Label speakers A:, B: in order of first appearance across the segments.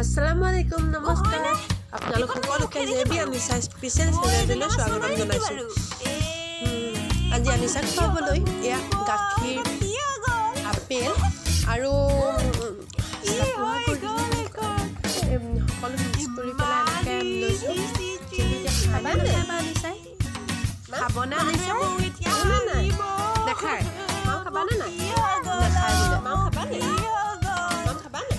A: আসসালামু আলাইকুম, নমস্কাৰ। আপোনালোক সকলোকে জে বি আনিছা স্পেচিয়েল চেনেলটোলৈ স্বাগতম জনাইছোঁ। আজি আনিছাক খুৱাবলৈ এয়া গাখীৰ, আপেল আৰু সকলো মিক্স কৰি পেলাই এনেকৈ লৈছোঁ। কিন্তু এতিয়া খাবা নাখাবা? আনিছাই খাবনে? আনিছাই নাই নাখায়। মাও খাবানে? নাই নাখায় বোলে। মাও খাবানে? মাও খাবানে?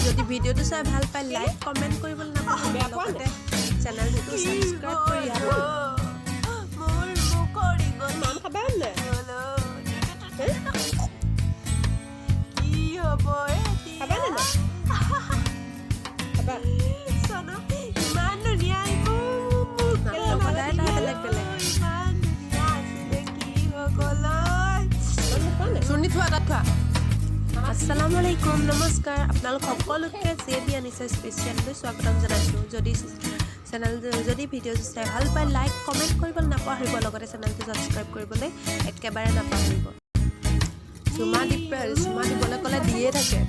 A: যদি ভিডিঅ'টো চাই ভাল পায়, লাইক কমেণ্ট কৰিবলৈ নাপাহৰিব, লগতে চেনেলটো ছাবস্ক্ৰাইব কৰি দিব। মাম খাবা নাই? খাবা নে নাই? খাবা? নাটক সদায় তাৰ বেলেগ বেলেগ। চুৰ্ণি থোৱা, তাত থোৱা। আসসালামু আলাইকুম, নমস্কাৰ। আপোনালোক সকলোকে জে বি আনিছা স্পেচিয়েললৈ স্বাগতম জনাইছোঁ। যদি চেনেল যদি ভিডিঅ'টো চাই ভাল পায়, লাইক কমেণ্ট কৰিবলৈ নাপাহৰিব, লগতে চেনেলটো ছাবস্ক্ৰাইব কৰিবলৈ একেবাৰে নাপাহৰিব। চুমা দি চুমা দিবলৈ ক'লে দিয়ে থাকে।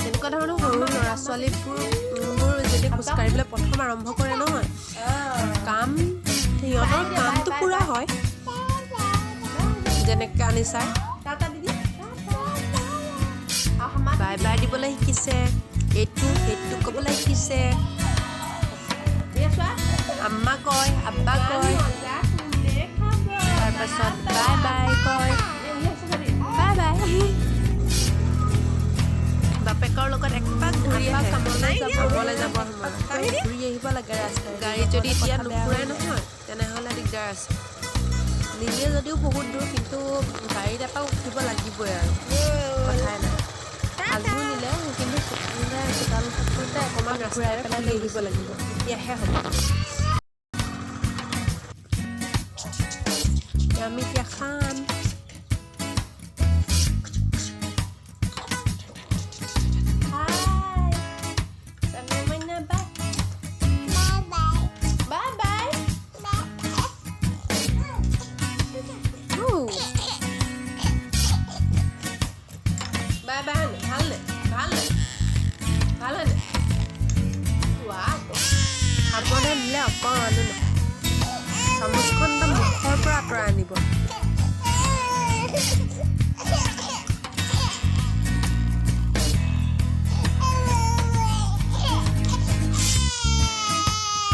A: এনেকুৱা ধৰণৰ সৰু ল'ৰা ছোৱালীবোৰ যেতিয়া খোজকাঢ়িবলৈ প্ৰথম আৰম্ভ কৰে নহয়, কাম সিহঁতৰ কামটো পূৰা হয়। যেনেকৈ আনিছা বাই বাই দিবলৈ শিকিছে, এইটো সেইটো ক'বলৈ শিকিছে, আম্মা কয়, আব্বা কয়, তাৰপাছত বাই বাই কয়, বাই বাই। বাপেকৰ লগত একপাক ঘূৰি আহে। কামলৈ যাব সময়ত ঘূৰি আহিব লাগে ৰাস্তাত। গাড়ী যদি এতিয়া নুফুৰাই নহয়, তেনেহ'লে দিগদাৰ আছে। নিনিয়ে যদিও বহুত দূৰ, কিন্তু গাড়ীত এপাক উঠিব লাগিবই আৰু কথাই নাই। আজিও নিলে, কিন্তু চোতালতে চোতাল থাকোঁতে অকণমান ঘূৰাই পেলাই লৈ আহিব লাগিব, তেতিয়াহে হ'ব। আমি এতিয়া খাম। হাই মাইনা, bye bye bye. Bye bye হয়নে? ভালনে? ভালনে? ভাল হয়নে? খাবলৈ দিলে অকণমানো নাই, চামুচখন একদম মুখৰ পৰা আঁতৰাই আনিব।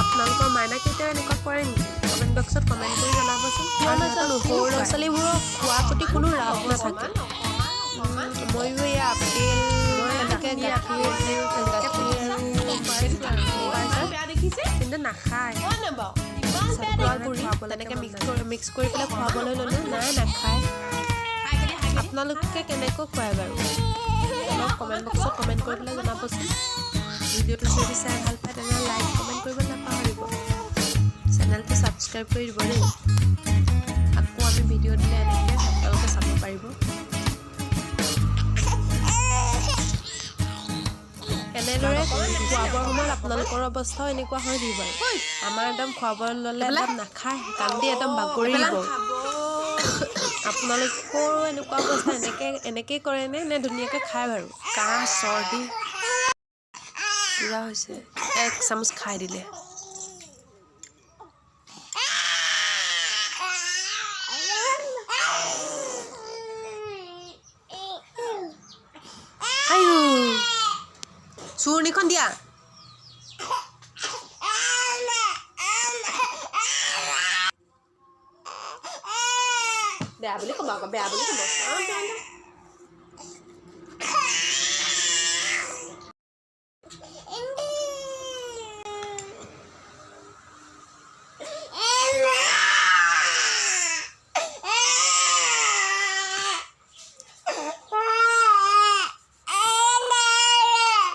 A: আপোনালোকৰ মাইনা কেতিয়াও এনেকুৱা কৰে নেকি? কমেণ্ট বক্সত কমেণ্ট কৰি জনাবচোন। কিয় নাজানো, সৰু ল'ৰা ছোৱালীবোৰৰ খোৱাৰ প্ৰতি কোনো ৰাপ নাথাকে। ময়ো এই আপেল এনেকৈ গাখীৰ গাখীৰ কিন্তু নাখায়। চাটুৱা গুড়ি তেনেকৈ মিক্স কৰি পেলাই খুৱাবলৈ ল'লোঁ, নাই নাখায়। আপোনালোকে কেনেকৈ খুৱায় বাৰু, আমাক কমেণ্ট বক্সত কমেণ্ট কৰি পেলাই জনাবচোন। ভিডিঅ'টো যদি চাই ভাল পায়, তেনেহ'লে লাইক কমেণ্ট কৰিব নাপাহৰিব, চেনেলটো ছাবস্ক্ৰাইব কৰি দিব দেই। আকৌ আমি ভিডিঅ' দিলে এনেকৈ আপোনালোকে চাব পাৰিব। এনেদৰে খুৱাবৰ সময়ত আপোনালোকৰ অৱস্থাও এনেকুৱা হয় নেকি বাৰু? আমাৰ একদম খুৱাব ল'লে একদম নাখায়, কান্দি একদম বাগৰি দিব। আপোনালোকৰো এনেকুৱা অৱস্থা এনেকৈ কৰেনে নে ধুনীয়াকৈ খায় বাৰু? কাহ চৰ্দি পূৰা হৈছে, এক চামুচ খাই দিলে। আয়ো, চূৰ্ণিখন দিয়া। বেয়া বুলি ক'ব আকৌ, বেয়া বুলি ক'ব।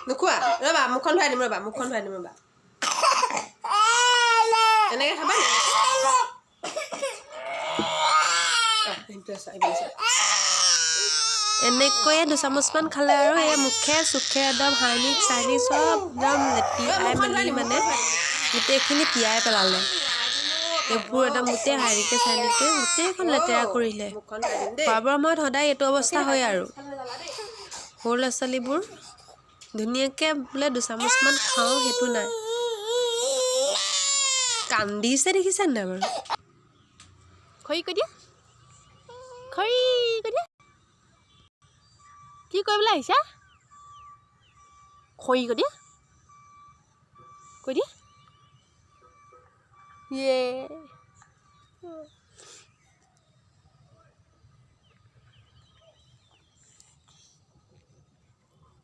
A: নোখোৱা? ৰ'বা, মুখখন ধুৱাই দিম, ৰ'বা, মুখখন ধুৱাই দিম, ৰ'বা। এনেকৈ খাবা নি? সেইটো আছে। এনেকৈয়ে দুচামুচমান খালে আৰু এই মুখে চুখে একদম হাৰ্মিক চাৰ্মিক চব একদম লেটিয়াই মেলি মানে গোটেইখিনি তিয়াই পেলালে। এইবোৰ একদম গোটেই হাৰ্মিকে চাৰ্মিকে গোটেইখন লেতেৰা কৰিলে। খোৱাবৰ সময়ত সদায় এইটো অৱস্থা হয় আৰু। সৰু ল'ৰা ছোৱালীবোৰ ধুনীয়াকৈ বোলে দুচামুচমান খাওঁ সেইটো নাই, কান্দিছে দেখিছে নাই বাৰু। খৰি কৈ দিয়া, খৰি কৈ দিয়া, কি কৰিবলৈ আহিছা? খৰি কৈ দিয়া, কৈ দিয়া। ইয়ে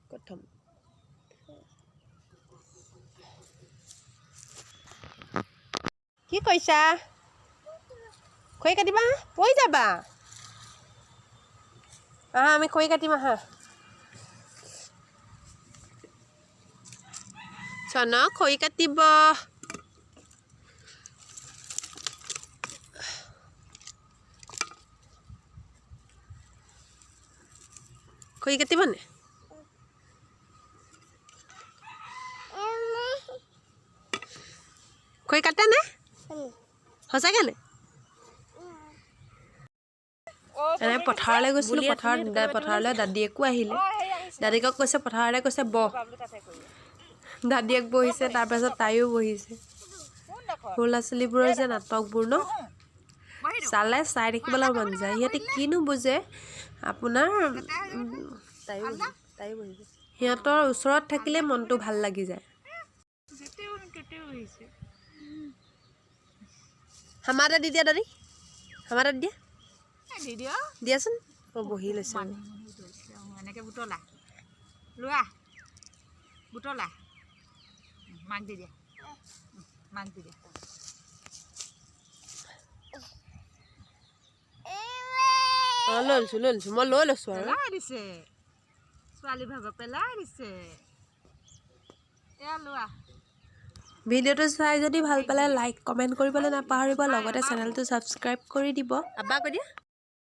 A: ক'ত থ'ম? কি কৰিছা? খৰি কাটিবা, পৰি যাবা। আহা, আমি খৰি কাটিম, আহা। চন খৰি কাটিব। খৰি কাটিবনে? খৰি কাটেনে সঁচাকৈ নে? এনে পথাৰলৈ গৈছিলোঁ, পথাৰত পথাৰলৈ দাদীয়েকো আহিলে। দাদীয়েকক কৈছে পথাৰলৈ কৈছে বহ, দাদীয়েক বহিছে, তাৰপাছত তাইও বহিছে। সৰু ল'ৰা ছোৱালীবোৰৰ যে নাটকবোৰ ন, চালে চাই থাকিবলৈ মন যায়। সিহঁতে কিনো বুজে আপোনাৰ, তাইও বহিছে। সিহঁতৰ ওচৰত থাকিলে মনটো ভাল লাগি যায়। আমাৰ দি দিয়া দাদী, আমাৰ তাত দিয়া, দিয়াচোন। অ' বহি লৈছে।
B: এনেকৈ বুটলা লোৱা, বুটলা, মাক দি দিয়া, মাক দি দিয়া।
A: অঁ, লৈ লৈছোঁ, লৈ লৈছোঁ, মই লৈ লৈছোঁ আৰু।
B: পেলাই দিছে ছোৱালী ভাগৰ, পেলাই দিছে। এয়া লোৱা।
A: ভিডিঅ'টো চাই যদি ভাল পালে লাইক কমেণ্ট কৰিবলৈ নাপাহৰিব, লগতে চেনেলটো ছাবস্ক্ৰাইব কৰি দিব। আব্বা কৈ দিয়া।